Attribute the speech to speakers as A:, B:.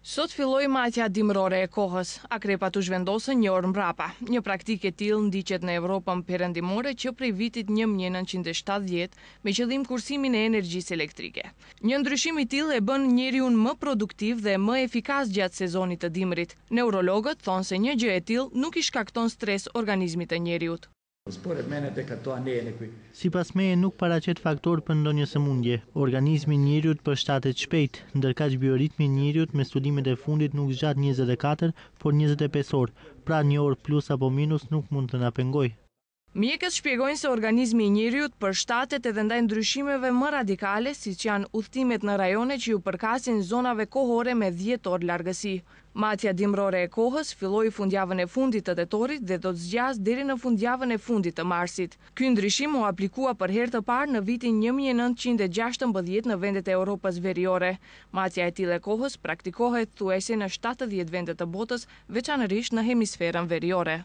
A: Sot filloi matja dimërore e kohës. Akrepat u zhvendosën një orë mbrapa. Një praktikë e tillë ndiqet në Evropën Perëndimore që prej vitit 1970, me qëllim kursimin e energjisë elektrike. Një ndryshim i tillë e bën njeriun më produktiv dhe më efikas gjatë sezonit të dimrit. Neurologët thonë se një gjë e tillë nuk i shkakton stres organizmit të njeriut.
B: Sipas meje nuk paraqet faktor për ndonjë sëmundje. Organizmi i njeriut përshtatet shpejt, ndërkaq bioritmi i njeriut me studimet e fundit nuk zgjat 24, por 25 orë, pra një orë plus apo minus nuk mund të na pengojë.
A: Mjekët shpjegojnë se organizmi i njeriut përshtatet edhe ndaj ndryshimeve më radikale, siç janë udhëtimet në rajone që ju përkasin zonave kohore me 10 orë largësi. Matja dimërore e kohës filloi fundjavën e fundit të tetorit dhe do të zgjasë deri në fundjavën e fundit të marsit. Ky ndryshim u aplikua për herë të parë në vitin 1916 në vendet e Europës Veriore. Matja e tillë e kohës praktikohet thuajse në 70 vende të botës, veçanërisht në hemisferën veriore.